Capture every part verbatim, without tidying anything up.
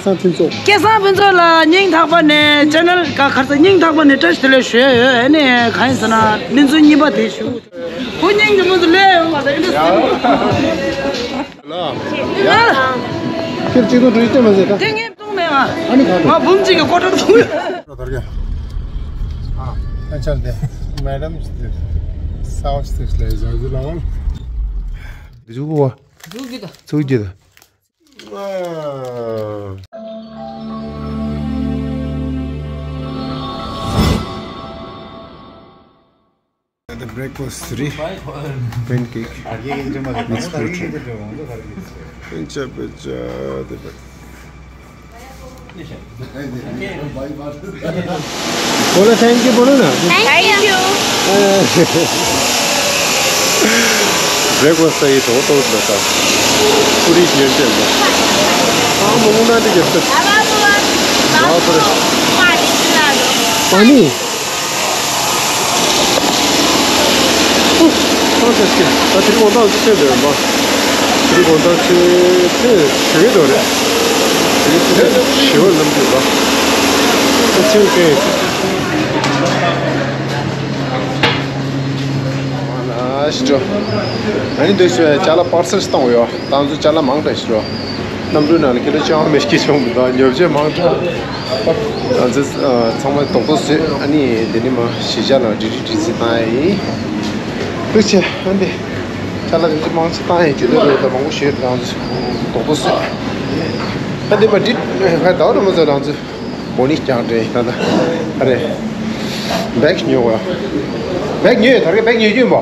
སྐལ་བཟང་ཕུན་ཚོགས། སྐལ་བཟང་ཕུན་ཚོགས་ལ་སྙིང་ཐག་པ་ནས་ཅེ་ནལ་ག་ཁར་ས་སྙིང་ཐག་པ་ནས་བཀྲ་ཤིས་བདེ་ལེགས་ཞུ་ཡ་ཡོད། ཨ་ནི་གང་ཡིན་ཟེར་ན་སྨིན་ཚུལ་གཉིས་པ་དེ་ཞུ། ཁོ་སྙིང་རྗེ་མོ་དུ་ལས་ཡོད་མ་རེད། ལ། ཡ། ཁྱེད་གཅིག་ཏུ་འགྲོ་ཡི་ལྟོས་མ་ཟེར་ད། དེ་ངས་བཏུང་མེད་ང་། ཨ་ནི་གང་དུ། ང་འབུམ་གཅིག་གི་ཀོ་ཊར་བཏུང་ཡོད། ད་རྒྱ། ཨ། ཨ་ཅར་དེ། མེ་ཌམ་ཞིག་དེ། སའོ་ཞིག་ལས་ཟ་ཟི་ལ་ཝང་། འདི་ཚུགས་གོ། ཚུགས་རྒྱུ་ད། ཚུགས་རྒྱུ་ད། The breakfast three. Pancake. Mixed fruit. Pecha, pecha, the breakfast. बोलो thank you बोलो ना। Thank you. Breakfast त ཡི་ཏོག་ཏོག་ལ་ད། ཀུ་རི་ཉན་ཅན་ལ། ཨ་མོ་མོ་ན་འདི་གེ་ཏི། ཨ་ནི། ཨོ། ཨོ་ད་ཤི། ད་དེ་རིང་འོང་ཐང་ཅི་ཆེ་འདོད་མ། དེ་རིང་འོང་ཐང་ཆེ་ཆེ་ཆེ་གེ་འདོད་རེད། དེ་རིང་ཆེ་ཆེ་ཞི་བ་ལམ་རྒྱུད་ལ། ད་ཆེ་གེ། ཨ་ནི་འདི་ཚོ་ཅ་ལག་པར་སལ་གཏོང་ཡོད། ད་ང་ཚོ་ཅ་ལག་མང་དྲགས་ཤིག་རོ། གནམ་གྲུའི་ནང་ལ་ཀི་ལོ་བཅོ་ལྔ་མི་སྐྱེ་བྱུང་མི་འདུག་ཉོ་ཆ་མང་དྲགས། ང་ཚོ་ཚང་མ་རྡོག་རྡོག་བཟོས། ཨ་ནི་འདི་ནི་མ་གཞིས་ཆགས་ལ་འདྲི་འདྲི་འདྲི་ཟིན་བཏང་ཡ་ཡིན། ཐུགས་རྗེ་ཆེ། ཨ་འདི་ཅ་ལག་འདི་ཚོ་མང་ཆེ་བཏང་ཡ་ཇུས་འདོད་རེད། ད་མང་པོ་ཞིག་རང་ཚོ་རྡོག་རྡོག་བཟོས། ཨ་འདི་མ་འདི་ང་ཟླ་བ་རིང་མོ་ཚོ་རང་ཚོ་མོ་ནི་རྐྱང་འདྲེ་ད་ད་ཨ་རེ། བེག་ཉོ་བ། བེག་ཉོས། ད་རེས་བེག་ཉོ་རྒྱུ་ཡིན་པ།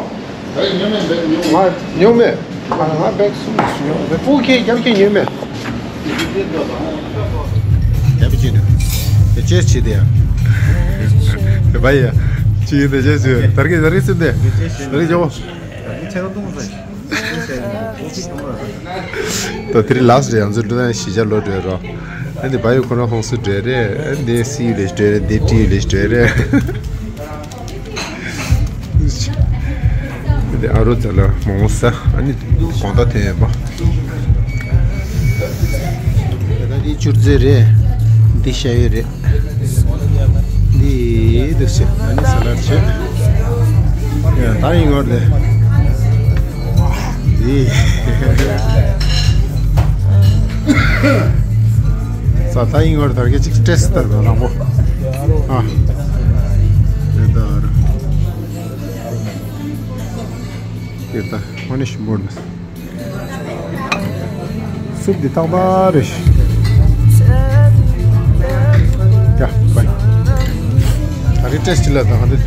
ང་ཉོ་མེད། ང་ང་བེག་གསུམ་ཉོ་མེད། སྤུ་ཁེ་རྒྱབ་ཁེ་ཉོ་མེད། རྒྱབ་ཁེ་ཉོ། དེ་ཅེས་བྱེད་དེ་ཡ། བ་ཡ། ཅི་ཡིན་དེ་ཅེས་བྱེད། དར་གི་དར་གི་སིན་དེ། དར་གི་ཇོ། ད་དེ་རིང་ལགས་རེད། ང་ཚོ་འགྲོ་ན་གཞིས་ཆགས་ལོག་འགྲོ་རོགས། ཨ་འདི་བ་ཡོ་ཁོ་རང་ཧོང་སུ་འགྲོ་རེད། ཨ་འདི་སི་ཡུ་ལེ་འགྲོ་རེད། འདི་ཏི་ཡུ་ལེ་འགྲོ་རེད། འདི་ཨ་རོ་ཙ་ལ་མོ་མོ་ས། ཨ་ནི་གོང་ད་ཐེ་ཡོད་པ། ད་འདི་ཅུར་རྩེ་རེད། འདི་ཤ་ཡོད་རེད། འདི་འདུག་ཟེར། ཨ་ནི་ས་ལར་བྱེད། ཡ་ད་ཡིན་ངོར་དེ། འདི། ས་ད་ཡིན་ངོར་དར་གེ་ཅིག་སྤྲད་སི་ལྟར་བ་རང་པོ། ཨ། དེ་ལྟར། དེ་ལྟར་ཨ་ནི་ཤི་མོར་ནས། སུབ་འདི་ཏག་ཏག་རེད། ཡ་བའི། ད་རེས་ཏེས་ཊི་ལ་དང་འདི།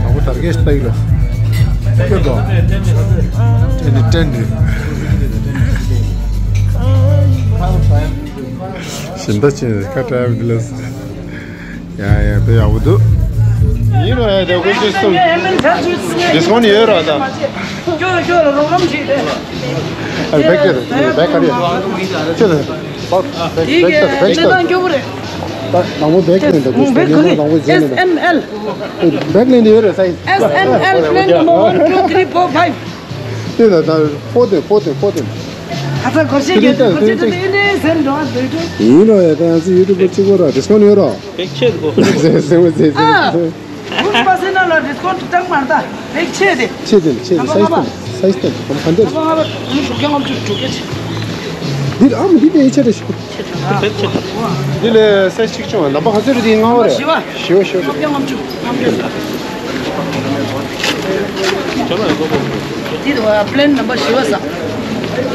ང་བོ་དར་གེ་སྟ་ཡི་ལ། ཁྱོད་དོ། ཨེ་ནི་ཏྲེན་འདི། ཞིམ་ད་ཅན་ཁ་བྲལ་བ་འདི་ལ། ཡ་ཡ་དཔེ་ཡག་པོ་འདུག་ཡིན་རོ་ཡ་དེ་ཀུན་སྤྱོད་གསུམ། ཌི་སི་ཀའུན་ཊི་ཡོད་རོ་ད། ཨ་བེག་དེ་རེད། བེག་ག་རེ་ཡ། ཁྱོད་དེ་བེག་བེག་བེག་ད་བེག་ད། ད་ནང་མོ་བེག་ལེན་ད་ཀུན་སྤྱོད་ནང་མོ་བེག་ལེན་ད་ཡོད་རེད་ས་ཡིན། S M L, S M L, plan number one, two, three, four, five. དེ་ད་ད་ཕོ་དེ་ཕོ་དེ་ཕོ་དེ། ཁ་ཚ་སྒོར་གཞས་རྒྱག་དུས་སྒོར་གཞས་དེ་ཨེ་ནས་ཟེར་འགྲོ་བ་འདོད་འགྲོ། ཡིན་རོ་ཡ་ད་ང་ཚོ་ཡུ་ཊུབ་པར་གཅིག་པོ་ར་ཌི་སི་ཀའུན་ཊི་ཡོད་རོ། བེག་ཆེད་དགོས། ཟེར་ཟེར་ཟེར་ཟེར། ཨ། ཀུན་པ་སེ་ན་ལ་ཌི་སི་ཀའུན་ཊི་བཏང་མ་རེད་ད། བེག་ཆེ་དེ། ཆེ་དེ་ཆེ་དེ། སའི་ཛི་དེ་སའི་ཛི་དེ་གམ་ག་འདིར། ལྔ་པ་ལྔ་པ་དྲུག་བརྒྱ་ལྔ་བཅུ་དྲུག་བརྒྱ་ཆེ། འདིར་ཨ་མ་འདི་དེ་ཆེ་རེ་ཞིག་བེག་ཆེ། འདི་ལས་སའི་ཛི་གཅིག་བྱུང་བ་ནམ་པ་ག་ཚོད་རེད། དེ་ལྔ་པ་རེད། བཞི་པ། བཞི་པ་བཞི་པ། དྲུག་བརྒྱ་ལྔ་བཅུ་ལྔ་བརྒྱ་ཟེར། འདི་རེད་བ། པི་ལེན་ནམ་པ་བཞི་པ་ཟེར།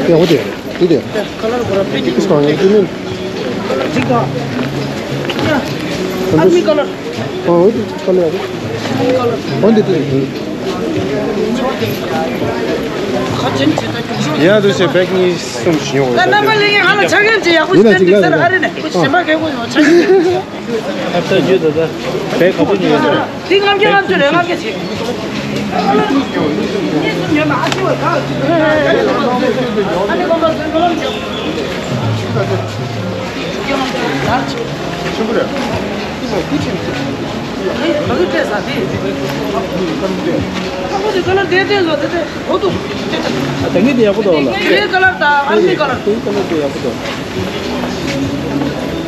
ཡག་པོ་དེ། འདི་དེ། ཁ་ལར་གོ་ར་པེ་ཏི་ཁོ་ཡིན་ཀི་མིན། ཅིག་ད། ཨར་མི་ཁ་ལར། ཨོ་འདི་ཁ་ལར་ཡག་པོ། ཨོ་འདི་དེ། ཡ་དུ་ཆེ་བེག་གཉིས་གསུམ་ཞིག་ཡོང་བ། ད་རྣམ་པ་ལྷན་རྒྱས་ང་ལ་ཆ་རྐྱེན་ཅིག་ཡག་པོ་ཞིག་ཡིན་ན་ཅིག་ལ་ཟེར་ཨ་རེ་ནས་ཁོ་ཞེ་མ་གས་གོ་ཡོང་ཆ་རྐྱེན་ཅིག་ཡོད། ད་ལྟ་རྒྱུ་ད་ལྟ་བེག་ག་པོ་ཉོས་ཡོད་རེད། འདི་ལྔ་བརྒྱ་ལྔ་བཅུ་རེད། ལྔ་བརྒྱ་བྱེད། གཉིས་གསུམ་ཉོས་མ་ཨ་ཅེ་བ་ག་ཨ་ནི་གོང་པ་ཟེར་ནོ་ལམ་ཆོག་ཆེན་པོ་རེད། ཨ་ཁོ་དེ་ཁ་ལར་དེ་དེ་བཟོ་དེ་དེ་འོ་དུ། ཨ་ད་ངས་དེ་ཡག་པོ་འདུག་ལ། གི་རེད་ཁ་ལར་དང་ཨར་མི་ཁ་ལར། དེ་ཁ་ལར་དེ་ཡག་པོ་འདུག་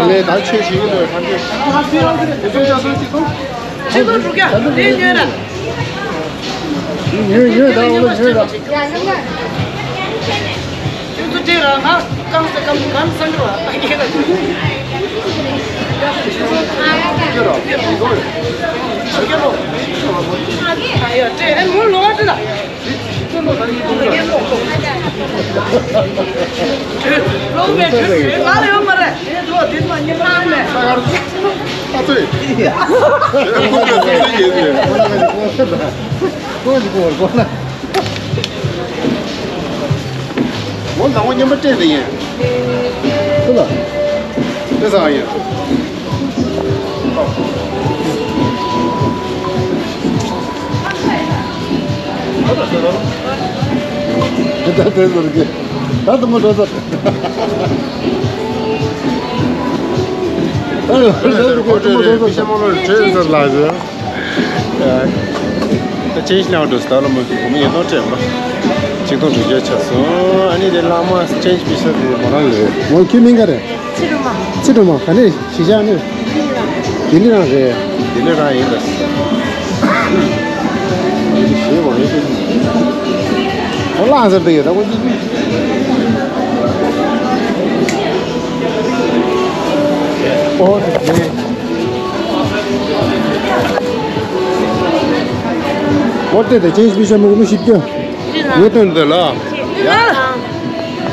རང་ལས་ད་ཆོས་བྱེད་ཀྱི་འདུག་ཐམས་ཅད། ཆེད་དུ་འགྲོ་རྒྱ་ལས་ཉོས་ར། ཉོས་ཉོས་ད་འོ་ལ་ཉོས་ར། ཁྱོད་ཚོ་དེ་ར་ང་རྐང་ས་སྐམ་སྐམ་ས་འགྲོ་བ་ཨ་ཁྱེད་ལ། ཁྱོད་ར་ཁྱོད་ར་ཁྱོད་ར། ཨ་ཡ་དེ་རེད་མོ་ལོ་བ་དེ་ལ། ལོག་མེད་ཁྱོད་ང་ལ་ཡོད་མ་རེད། དེ་ཚོ་དེ་ཚོ་ཉེ་མ་མེད། ཨ་ཙི། ཁོང་གི་ཁོང་གི་ཡིན་ཟེར། ཁོང་གི་ཁོང་གི་ཁོང་ལ། འོ་ལ་འོ་མཉམ་པ་སྤྲད་ནས་ཡིན། སུ་ལ། དེ་ཚང་ཡིན། འདི་ལྟར་དེ་ཟེར་གི། ད་དུ་མོ་འགྲོ་ཚར། ད་ཅེན་ཇི་ལ་འགྲོ་ས་ད་ལ་མོ་བུ་མོ་ཉིས་སྟོང་སྤྲད་པ། ཆིག་སྟོང་དྲུག་བརྒྱ་ཆགས་སོང་། ཨ་ནི་དེ་ལ་མོ་ཅེན་ཇི་པི་ས་དེ་མོ་རང་ཡོད། མོ་ཁྱོད་མིང་ག་རེད། ཚེ་སྒྲོལ་མ། ཚེ་སྒྲོལ་མ་ག་ནས་གཞིས་ཆགས་ནས། ལྡི་ལི་རང་རེད། ལྡི་ལི་རང་ཡིན་ད། ལྡི་ལི་ཞེས་པ་རེད། ཁོ་ལ་ཟེར་དེ་ཡོད་ད་ཁོ་ཅི། ཨོ་དེ་ནས། ཨོ་དེ་དེ་ཅེན་ཇི་པི་ས་མི་གོ་མི་ཤིབ་ཀྱང་། ངའི་དོན་དེ་ལ། ཡ།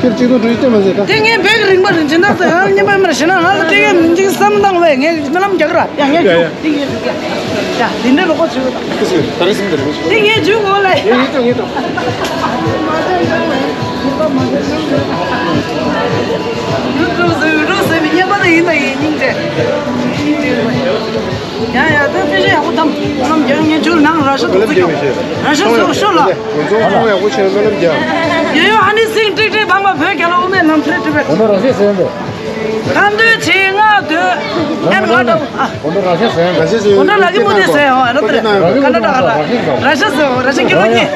ཁྱེད་གཅིག་ཏུ་འགྲོ་ཡི་ལྟད་མ་ཟེར་ད། དེ་ངས་བོད་ཀྱི་རིག་པ་རིན་ཆེན་ནགས་ཚལ་ཡང་སྙན་པ་མར་ཞེ་ན་ང་ལ་སྤྲད་ཡ་མི་འཇིག་བསམ་བཏང་བས་ངས་སྨོན་ལམ་རྒྱག་ར་ཡ་ངས་ཡ་ཡ། འཇུག་འདི་ངས་འཇུག་ཡ། ཡ་འདི་འདྲའི་ལོག་པ་བྱོས་ད། ཁྱེད་ཚོས་ད་རེས་ཟིན་ད་རེས་ཟིན། འདི་ངས་འཇུག་འོ་ལེ། ངས་ངས་ཏོ་ངས་ཏོ། ཡུ་ཀྲུག་ཟེར་ཡུ་ཀྲུག་ཟེར་མི་སྙན་པ་དེ་ཡིན་ད་ཡིན་སྙིང་རྗེ། ཡ་ཡ་ད་དཔེ་ཆ་ཡག་པོ་བཏང་། སྨོན་ལམ་རྒྱག་ངས་འཇུག་ནང་ར་ཤ་དུག་ཚིག་ཡང་ར་ཤ་ཟེར་ཤོ་ལ། ཡག་པོ་ཆེ་སྨོན་ལམ་རྒྱག་ཡོ་ཡོ་ཨ་ནི་སིང་ཀྲིག་ཀྲིག་བང་བ་བོད་རྒྱལ་ལོ་དབུ་མའི་ལམ་ཁྲིད་ཁྲིད་པའི། གོ་འདྲ་ར་ཤ་ཟེར་འདུག་ཁ་འདོད་ཆེ་ང་འདོད། ཨ་ནི་ང་འདྲ་ཨ། གོ་འདྲ་ར་ཤ་ཟེར་འདུག་གོ་འདྲ་ལ་གི་མོ་དེ་ཟེར་ཧོ་ཨ་ནི་དེ་རེད། ཁ་འདྲ་ད་ག་ལ་ར་ཤ་ཟེར་ཧོ་ར་ཤ་གི་ལོ་གཉིས། དེ་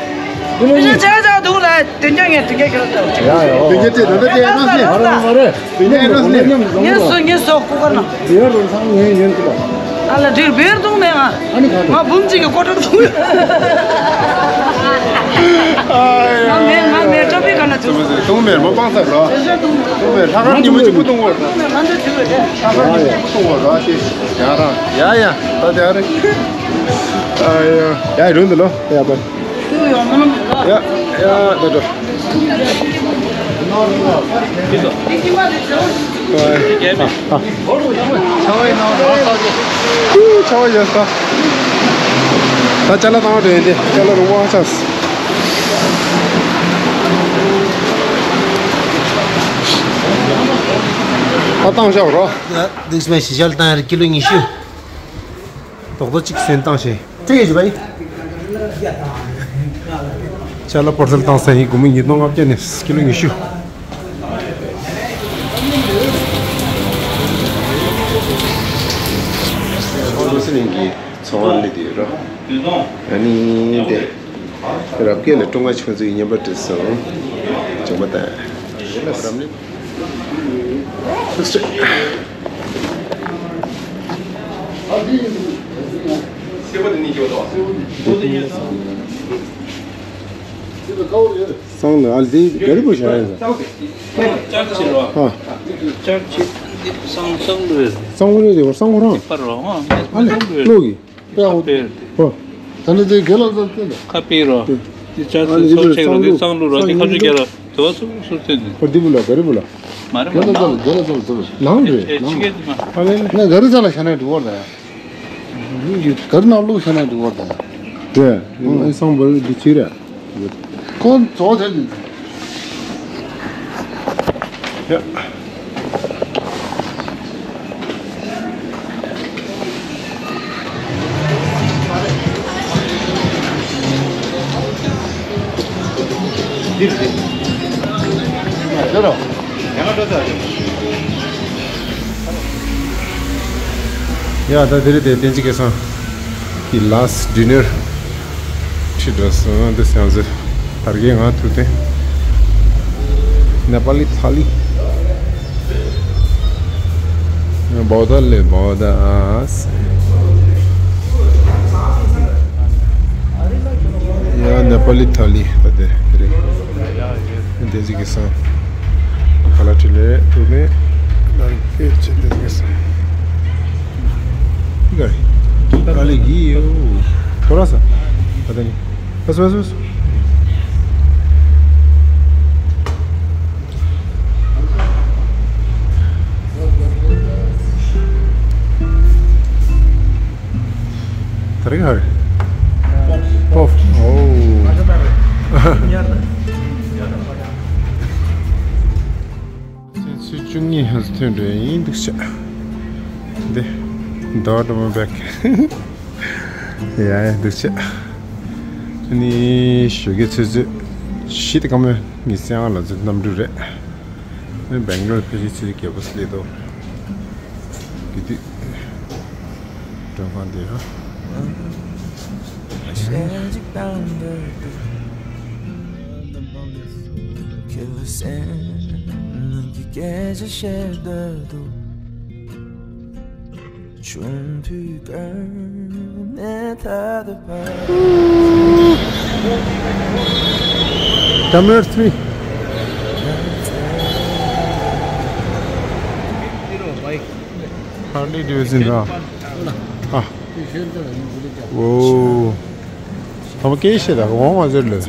ནས་ཆ་ཆ་འདུག་ལ་དོན་རྐྱང་ངས་དོན་རྐྱང་ཁྱེད་རང་ལྟ་བ་ཅིག་ཡ་ཡ་ཨོ། དོན་རྐྱང་དེ་ད་ལྟ་དེ་ཡང་ན་སེ། མ་རེད་མ་རེད། དོན་རྐྱང་ཡང་ན་སེ། ངས་སུ་ངས་སུ་ཀུ་ཀར་ན། དེ་ཡང་རོ་ཚང་ངས་ཡོན་ཏུ་ལ། ཨ་ལ་འདིར་བེར་བཏུང་མེད་ང་། ཨ་ནི་ག་ང་འབུམ་གཅིག་གི་ཀོ་ཏར་བཏུང་ཡོད། ང་མེད་ང་མེད་ཅོ་པི་ག་ན་བྱུང་། བཏུང་མེད་མོ་སྤང་ཚར་རོ། བཏུང་མེད་ལྷག་དཀར་ཉིན་མོ་གཅིག་པུ་བཏུང་བར། ང་འདི་བྱུང་ཡོད་དེ། ལྷག་དཀར་ཉིན་མོ་གཅིག་པུ་བཏུང་བར་རོ་ཨ་ཤེ། ཡ་རང་ཡ་ཡ་ད་དེ་ཨ་རེ། ཨ་ཡ་ཡ་རུང་འདི་ལོ་ཡ་ཡ། ཡ་ཡ་ད་འགྲོ། ཨ་ཨ། ཆ་བ་ཡོད་ས། ཆ་བ་ཡོད་ས། ད་ལྟ་དེ་རེད་དེ་དེ་ཨ་བཏང་བཞག་རོ། ཡ་དུས་སྨད་གཞིས་ཆགས་ལ་བཏང་ཡ་རེད་ཀི་ལོ་ཉི་ཤུ། རྡོག་རྡོག་གཅིག་སོན་བཏང་ཞེས། ཁྲིག་ཡོད་ཅི་བ་ཡིན། ཅ་ལག་པར་སེལ་བཏང་ས་ཡིན། སྒོར་མོ་ཉིས་སྟོང་ལྔ་བརྒྱ་ནས་ཀི་ལོ་ཉི་ཤུ། ཨོ་ལོ་སི་ལིང་གི་ཚོང་བ་སླེབས་ཡོད་རོ། ཨ་ནི་དེ་རབ་རྒྱས་ལ་ཀྲུང་ཧྭ་ཆུང་ཚུགས་ཀྱི་བརྙན་པར་བྲིས་སོང་། བྱུང་བ་དང་། རབ་གནས། སང་ལ་ཨ་ལི་ག་རི་པོ་ཞིག་ཨ་ཡིན་ས། ཨ། ཅར་ཆི་རོ། ཨ། ཅར་ཆི་སང་སང་ལུ་རེད། སང་ལུ་རེད་དེ་བར་སང་ཁོ་རང་། པར་རོ་ཨ། ཨ་ལི་ལོ་གི། ཨ་ཨོ། ཁ་པེ་རོ། ཨོ། ད་ནི་དེ་ག་ལ་ཟ་ཏེ་ལ། ཁ་པེ་རོ། དེ་ཅར་ཆི་སང་ཆེ་རོ་དེ་སང་ལུ་རོ་དེ་ཁ་ཆུ་རྒྱ་རོ། དེ་བ་སུ་སུ་ཏེ་ནི། ཨོ་དེ་བུ་ལ་ག་རི་བུ་ལ། མ་རེད་མ་རེད། ག་ལ་ཟ་ལ་ག་ལ་ཟ་ལ་ཟ་ལ། ལང་རེད་ལང་། ཨ་ལེ་ལེ། ང་ག་རི་ཟ་ལ་ཤ་ན་དུ་བར་ད་ཡ། གར་ནང་བླུགས་ཤ་ན་འགྲིག་བར་དང་། དེ་ཨང་སང་བར་འདི་ཕྱིར་ར། ཁོང་ཚོ་དེ་ནི། ཡ། འདིར་འདི། ཡ་ད་དེ་རེད་དེ་བསྟན་འཛིན་སྐལ་བཟང་གི་ལཱ་སི་ཌི་ནར་ཁྲིད་འགྲོ་སོང་། འདི་སང་ཟེར་དར་རྒྱས་ང་ཐུག་སྟེ་ནེ་པ་ལི་ཐ་ལི་བོ་ད་ལེ་བོ་ད་ཨ་སེ། ཡ་ནེ་པ་ལི་ཐ་ལི་ད་དེ་དེ་རེད། བསྟན་འཛིན་སྐལ་བཟང་ག་ལ་ཁྲིད་ལས་ཐུག་ནས་ལ་སྐད་ཆ་བསྟན་འཛིན་སྐལ་བཟང་། ཀ་ལི་གི་ཡོ། ཐོ་ར་ས། ད་ད་ནི། ཨ་སོ་ཨ་སོ་ཨ་སོ། ད་རེས་ཧར། ཨོ། ཨོ། ཚོད་བཅུ་གཉིས་ཧ་ཐོན་འགྲོ་ཡིན་འདུག་ཤག་འདི་ཌོ་ཊི་མོ་བེག་ཡ་ཡ་འདུག་ཤག་ཨ་ནི་ཞོགས་ཀའི་ཆུ་ཚོད་བཞི་དང་སྐར་མ་ཉི་ཤུ་རྩ་ལྔ་ལ་ཚོད་གནམ་གྲུ་རེད། ཨ་ནི་སྦེང་ལོར་ཕལ་ཆེར་ཆུ་ཚོད་བརྒྱད་པ་སླེབས་འདུག་དེ་དུས་ མགྲོན་ཁང་འདི་ར། Terminal three. Harley Davidson ར། ཨ། ཨོ། ཐོག་སྐད་བཤད་ད་འོང་མ་ཟེར་ལོ། ཨ།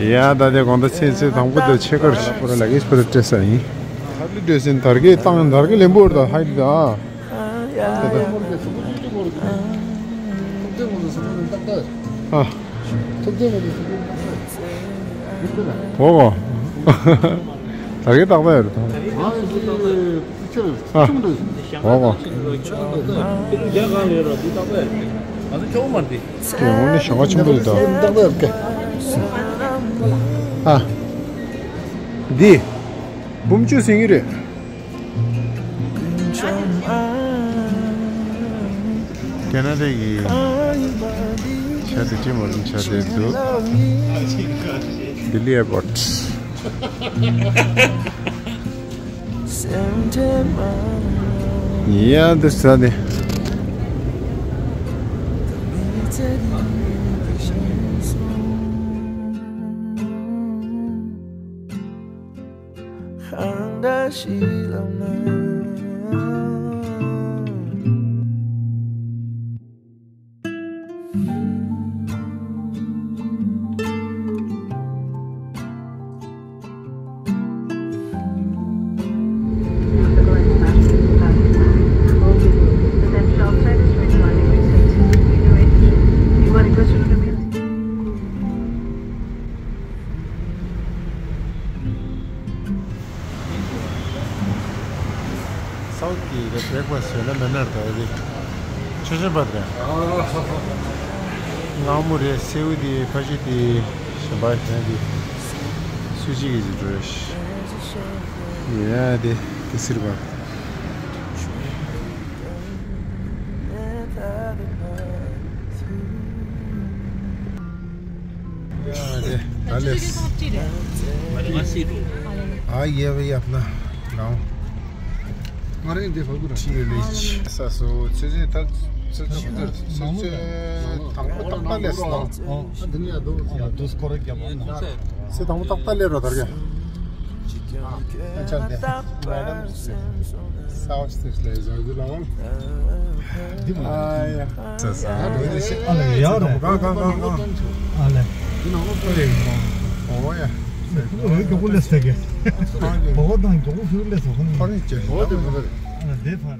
ཡ་ད་དེ་གོང་ད་ཚེ་ཚེ་དང་པོ་དེ་ཆེ་ཀར་པོ་ར་ལ་གིས་པོ་ར་སྤྲད་ས་ཡིན། ཧར་ལི་ཌེ་ཝི་སན་དར་གེ་བཏང་དར་གེ་ལེན་པོ་ར་ད་ཧའི་ད། ཨ། ཨོ། དར་གེ་ཏག་ཏག་ཡོད་རེད་ད། ཨ། ཨོ། དེ་འོ་ནི་ཞང་ཁ་ཆེན་པོ་རེད་ད། ཨ། འདི། འབུམ་བཅུ་ཟིན་གྱི་རེད། ཁེ་ན་ཌ་གི་ཆ་དེ་ཅི་མོ་རིན་ཆ་དེ་འདུག་ལྡི་ལི་ཨེར་པོར་ཊི། ཡ་འདི་ས་ནི། སའུ་ཐི་གི་བྷི་རེག་ཕ་སི་ཊི་ཟོས་ན་མེད་ན་ར་ད་རེད། ཆོས་ཆེན་པ་རེད། མངར་མོ་རེད། སེའུ་དེ་ཕ་ཤུ་དེ་གཞན་པ་གཞན་དེ་སུ་ཅི་གི་ཅི་འགྲོ་རེད། ཡ་དེ་དེ་སིར་བ། ཡ་དེ་ད་ལེས། ཨ་ཡེ་བེ་ཡབ་ན་ལའོ། ང་རེ་འདི་ཧོ་གུ་ར། ཅི་ཡོད་ལེ་ཅི། ས་སོ་ཚེ་ཚེ་ད་ཚེ་ཚེ་ཚེ་ཚེ་དང་པོ་ཏག་ཏག་ལེས་ལ། ཨ་འདི་ནི་ཡ་དོ་ཡ་དུས་སྐོར་རྒྱབ་ན། ཚེ་དང་པོ་ཏག་ཏག་ལེས་རོ་ད་རྒྱ། ཨ་ཅག་དེ་South Stage ལ་ཡ་ཟ་གི་ལ་འོང་། འདི་མ་ཨ་ཡ། ས་ས་ཨ་ལེ་ཡ་རེད། ག་ག་ག་ག་ཨ་ལེ། འདི་ནང་ལོགས་ལྟ་ཡ་ཡིན་ནོ། ཨོ་ཡ། ཁོ་རེ་མགྱོགས་པོ་ལས་ཟེར་གི། ཁོ་རེ་ཀྱེ། ཁོ་དང་མགྱོགས་པོ་ཕྱིར་ལས་སོ་ཁོ་ནི། ཁོ་རེ་ཀྱེ། ཨོ་དེ་ཕ་རེ། ཨ་ལེ་དེ་ཕ་རེ།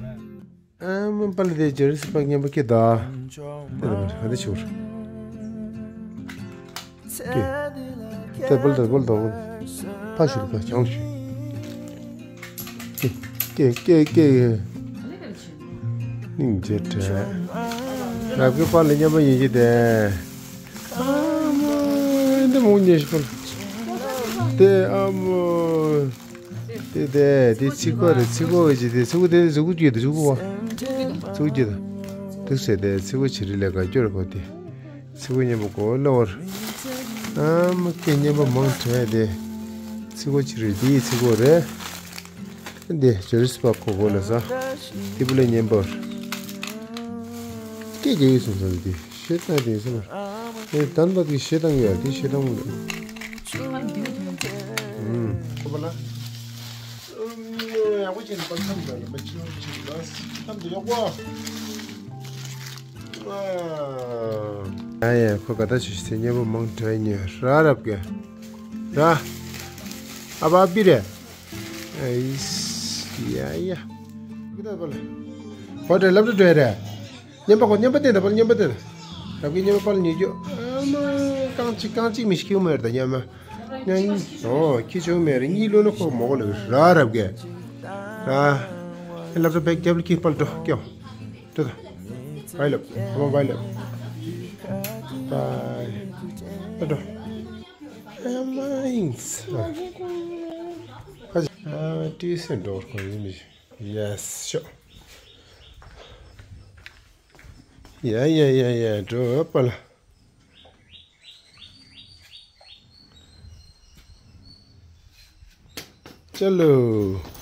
ཨ་མ་པ་ལེ་དེ་ཇེ་རི་སི་པག་ཉན་པ་ཀྱེ་ད། དེ་ལ་མ་རེ་ཧ་དེ་ཆུར། ཀྱེ། ཏེ་བལ་ཏེ་བལ་ཏེ་བལ། ཕ་ཤུར་ཕ་ཆང་ཤུ། ཀྱེ་ཀྱེ་ཀྱེ་ཀྱེ། སྙིང་རྗེ་དྲན། རབ་ཀྱི་པ་ལ་མཉམ་པ་ཡིན་གྱི་དེ། ཨ་མ་འདི་མོ་ཉེ་ཤི་པ་ལ། དེ་ཨ་མ། དེ་དེ་དེ་ཚི་གོ་རེད། ཚི་གོ་གི་ཅི་དེ་ཚི་གོ་དེ་ཚི་གོ་ཅི་དེ་ཚི་གོ་བ། ཚི་གོ་ཅི་དེ། དུག་སེ་དེ་ཚི་གོ་ཅི་རེད་ལས་ཀ་སྐྱོར་གོ་དེ། ཚི་གོ་མཉམ་པོ་གོ་ལོར། ཨ་མ་ཀེ་མཉམ་པོ་མང་དྲགས་དེ། ཚི་གོ་ཅི་རེད་དེ་ཚི་གོ་རེད། འདི་ཇོ་རི་སི་པག་གོ་གོ་ལ་ས། ཏི་པུ་ལེ་མཉམ་པོར། སྐད་རྒྱག་གི་སོང་ཙང་འདི་ཤེས་སྟངས་དེ་སོང་། ངས་དམ་པ་གི་ཤེས་སྟངས་ཡོད་དེ་ཤེས་སྟངས་མི་འདུག་ཨུམ། ཁོ་པ་ལ། ཨུམ། ཡག་པོ་བྱས་ནས་པ་ཁམས་འདྲ་ལ་མ་ཕྱི་ལོགས་ཕྱི་ལ་ཁམས་དེ་ཡག་པོ། ཨ་ཡ་ཁོ་ག་ད་ཆུ་ཤི་ཚེ་མཉམ་པོ་མང་དྲགས་ཉེ་ར་རབ་གེ་ར། ཨ་པ་ཨ་པི་རེད། ཨེ་ཡ་ཡ། གི་ད་པ་ལ། ཧོ་ཏེ་སློབ་གྲྭ་འགྲོ་ཡ་རེད། མཉམ་པ་ཁོ་མཉམ་པ་བསྟན་ད་པ་ལ་མཉམ་པ་བསྟན་ད། རབ་གི་མཉམ་པ་པ་ལ་ཉེ་རྒྱུ། ཨ་མ་རྐང་གཅིག་རྐང་གཅིག་མི་ཤི་ཁྱེའུ་མ་ཡོད་ད་མཉམ་མ། ཉང་ཨོ་ཁྱི་ཆུང་མེ་རེ་གཉིས་ལོ་ན་ཁོ་མོ་གོ་ལ་ར་རབ་གེ་ར། ཨེ་སློབ་གྲྭ་བེག་རྒྱབ་ལ་ཁྱི་པ་ལ་འགྲོ་སྐྱོ། འགྲོ་ད། བའི་ལབ་ཨ་མ་བའི་ལབ། བའི། ཨ་འགྲོ། ཨ་མ་ཡིན་ས། ཁ་ཅིག་ཨ་ཏི་སེ་འགྲོ་བར་གོ་ཡིན་མི་ཡེ་སི་ཤོ། ཡ་ཡ་ཡ་ཡ་འགྲོ་པ་ལ། ཅ་ལོ།